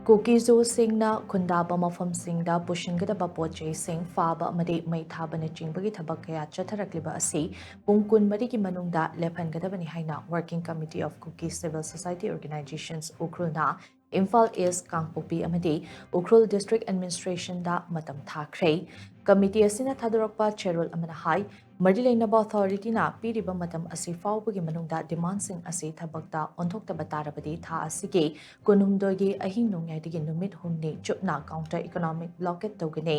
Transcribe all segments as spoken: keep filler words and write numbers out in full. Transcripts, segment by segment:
ꯀꯨꯀꯤꯖꯣꯁꯤꯡꯅ ꯈꯨꯟꯗꯥꯕ ꯃꯐꯝꯁꯤꯡꯗ ꯄꯨꯁꯤꯟꯒꯗꯕ ꯄꯣꯠ ꯆꯩꯁꯤꯡ ꯐꯥꯕ ꯑꯃꯗꯤ ꯃꯩ ꯊꯥꯕꯅꯆꯤꯡꯕꯒꯤ ꯊꯕꯛ ꯀꯌꯥ ꯆꯠꯊꯔꯛꯂꯤꯕ ꯑꯁꯤ ꯄꯨꯡ ꯀꯨꯟꯃꯔꯤꯒꯤ ꯃꯅꯨꯡꯗ ꯂꯦꯞꯍꯟꯒꯗꯕꯅꯤ ꯍꯥꯏꯅ Working Committee of Kuki Civil Society Organizations ꯎꯈ꯭ꯔꯨꯜꯅ Imphal ꯏꯁ, ꯀꯥꯡꯄꯣꯛꯄꯤ ꯑꯃꯗꯤ ꯎꯈ꯭ꯔꯨꯜ District Administrationꯗ ꯃꯇꯝ ꯊꯥꯈ꯭ꯔꯦ꯫ Committee ꯑꯁꯤꯅ ꯊꯥꯗꯣꯔꯛꯄ ꯆꯦꯔꯣꯜ ꯑꯃꯅ ꯍꯥꯏ, ꯃꯔꯤ ꯂꯩꯅꯕ Authorityꯅ ꯄꯤꯔꯤꯕ ꯃꯇꯝ ꯑꯁꯤ ꯐꯥꯎꯕꯒꯤ ꯃꯅꯨꯡꯗ demandꯁꯤꯡ ꯑꯁꯤ ꯊꯕꯛꯇ ꯑꯣꯟꯊꯣꯛꯇꯕ ꯇꯥꯔꯕꯗꯤ ꯊꯥ ꯑꯁꯤꯒꯤ ꯀꯨꯟꯍꯨꯝꯗꯣꯏꯒꯤ ꯑꯍꯤꯡ ꯅꯣꯡꯌꯥꯏꯗꯒꯤ ꯅꯨꯃꯤꯠ ꯍꯨꯝꯅꯤ ꯆꯨꯞꯅ Counter Economic Blockade ꯇꯧꯒꯅꯤ꯫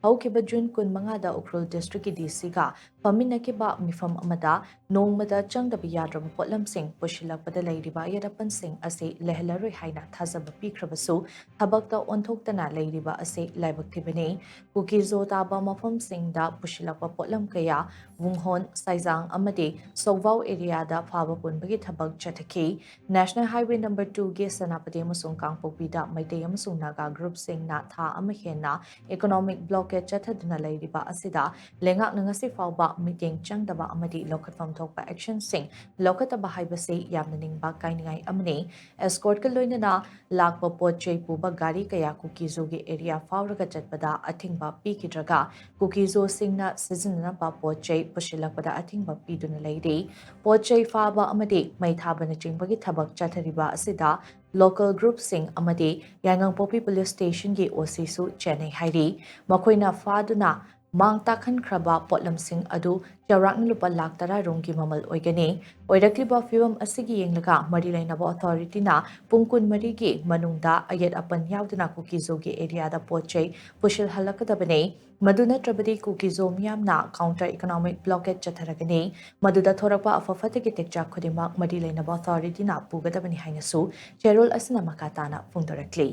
ꯍꯧꯈꯤꯕ ꯖꯨꯟ ꯀꯨꯟꯃꯉꯥꯗ ꯎꯈ꯭ꯔꯨꯜ Districtꯀꯤ DCꯒ ꯐꯝꯃꯤꯟꯅꯈꯤꯕ ꯃꯤꯐꯝ ꯑꯃꯗ ꯅꯣꯡꯃꯗ ꯆꯪꯗꯕ ꯌꯥꯗ꯭ꯔꯕ ꯄꯣꯠꯂꯝꯁꯤꯡ ꯄꯨꯁꯤꯜꯂꯛꯄꯗ ꯂꯩꯔꯤꯕ ꯑꯌꯦꯠ ꯑꯄꯟꯁꯤꯡ ꯑꯁꯤ ꯂꯩꯍꯜꯂꯔꯣꯏ ꯍꯥꯏꯅ ꯊꯥꯖꯕ ꯄꯤꯈ꯭ꯔꯕꯁꯨ, ꯊꯕꯛꯇ ꯑꯣꯟꯊꯣꯛꯇꯅ ꯂꯩꯔꯤꯕ ꯑꯁꯤ ꯂꯥꯏꯕꯛ ꯊꯤꯕꯅꯤ꯫ ꯀꯨꯀꯤꯖꯣ ꯇꯥꯕ ꯃꯐꯝꯁꯤꯡꯗ ꯄꯨꯁꯤꯜꯂꯛꯄ ꯄꯣꯠꯂꯝ ꯀꯌꯥ ꯋꯨꯡꯍꯣꯟ, ꯁꯥꯏꯖꯥꯡ ꯑꯃꯗꯤ ꯁꯣꯒꯕꯥꯎ areaꯗ ꯐꯥꯕ ꯄꯨꯟꯕꯒꯤ ꯊꯕꯛ ꯆꯠꯊꯈꯤ꯫ National Highway number twoꯒꯤ ꯁꯦꯅꯥꯄꯇꯤ ꯑꯃꯁꯨꯡ ꯀꯥꯡꯄꯣꯛꯄꯤꯗ ꯃꯩꯇꯩ ꯑꯃꯁꯨꯡ ꯅꯥꯒꯥ groupꯁꯤꯡꯅ ꯊꯥ ꯑꯃ ꯍꯦꯟꯅ economic blockade ꯆꯠꯊꯗꯨꯅ ꯂꯩꯔꯤꯕ ꯑꯁꯤꯗ ꯂꯩꯉꯥꯛꯅ ꯉꯁꯤ ꯐꯥꯎꯕ ꯃꯤꯠꯌꯦꯡ ꯆꯪꯗꯕ ꯑꯃꯗꯤ ꯂꯧꯈꯠꯐꯝ ꯊꯣꯛꯄ actionꯁꯤꯡ ꯂꯧꯈꯠꯇꯕ ꯍꯥꯏꯕꯁꯤ ꯌꯥꯝꯅ ꯅꯤꯡꯕ ꯀꯥꯏꯅꯤꯡꯉꯥꯏ ꯑꯃꯅꯤ꯫ Escortꯀ ꯂꯣꯏꯅꯅ ꯂꯥꯛꯄ ꯄꯣꯠ ꯆꯩ ꯄꯨꯕ ꯒꯥꯔꯤ ꯀꯌꯥ ꯀꯨꯀꯤꯖꯣꯒꯤ area ꯐꯥꯎꯔꯒ ꯆꯠꯄꯗ ꯑꯊꯤꯡꯕ ꯄꯤꯈꯤꯗ꯭ꯔꯒ, ꯀꯨꯀꯤꯖꯣꯁꯤꯡꯅ ꯁꯤꯖꯤꯟꯅꯅꯕ ꯄꯣꯠ ꯆꯩ ꯄꯨꯁꯤꯜꯂꯛꯄꯗ ꯑꯊꯤꯡꯕ ꯄꯤꯗꯨꯅ ꯂꯩꯔꯤ꯫ ꯄꯣꯠ ꯆꯩ ꯐꯥꯕ ꯑꯃꯗꯤ ꯃꯩ ꯊꯥꯕꯅꯆꯤꯡꯕꯒꯤ ꯊꯕꯛ ꯆꯠꯊꯔꯤꯕ ꯑꯁꯤꯗ local groupꯁꯤꯡ ꯑꯃꯗꯤ ꯌꯥꯏꯉꯪꯄꯣꯛꯄꯤ Police Stationꯒꯤ OCꯁꯨ ꯆꯦꯟꯅꯩ ꯍꯥꯏꯔꯤ꯫ ꯃꯈꯣꯏꯅ ꯐꯥꯗꯨꯅ ꯃꯥꯡ ꯇꯥꯛꯍꯟꯈ꯭ꯔꯕ ꯄꯣꯠꯂꯝꯁꯤꯡ ꯑꯗꯨ ꯆꯥꯎꯔꯥꯛꯅ ꯂꯨꯄꯥ ꯂꯥꯈ ꯇꯔꯥ ꯔꯣꯝꯒꯤ ꯃꯃꯜ ꯑꯣꯏꯒꯅꯤ꯫ ꯑꯣꯏꯔꯛꯂꯤꯕ ꯐꯤꯕꯝ ꯑꯁꯤꯒꯤ ꯌꯦꯡꯂꯒ ꯃꯔꯤ ꯂꯩꯅꯕ Authorityꯅ ꯄꯨꯡ ꯀꯨꯟꯃꯔꯤꯒꯤ ꯃꯅꯨꯡꯗ ꯑꯌꯦꯠ ꯑꯄꯟ ꯌꯥꯎꯗꯅ ꯀꯨꯀꯤꯖꯣꯒꯤ areaꯗ ꯄꯣꯠ ꯆꯩ ꯄꯨꯁꯤꯜꯍꯜꯂꯛꯀꯗꯕꯅꯤ꯫ ꯃꯗꯨ ꯅꯠꯇ꯭ꯔꯕꯗꯤ ꯀꯨꯀꯤꯖꯣ ꯃꯤꯌꯥꯝꯅ Counter Economic Blockade ꯆꯠꯊꯔꯒꯅꯤ꯫ ꯃꯗꯨꯗ ꯊꯣꯔꯛꯄ ꯑꯐ ꯐꯠꯇꯒꯤ ꯇꯦꯛꯆꯥꯛ ꯈꯨꯗꯤꯡꯃꯛ ꯃꯔꯤ ꯂꯩꯅꯕ Authorityꯅ ꯄꯨꯒꯗꯕꯅꯤ ꯍꯥꯏꯅꯁꯨ ꯆꯦꯔꯣꯜ ꯑꯁꯤꯅ ꯃꯈꯥ ꯇꯥꯅ ꯐꯣꯡꯗꯣꯔꯛꯂꯤ꯫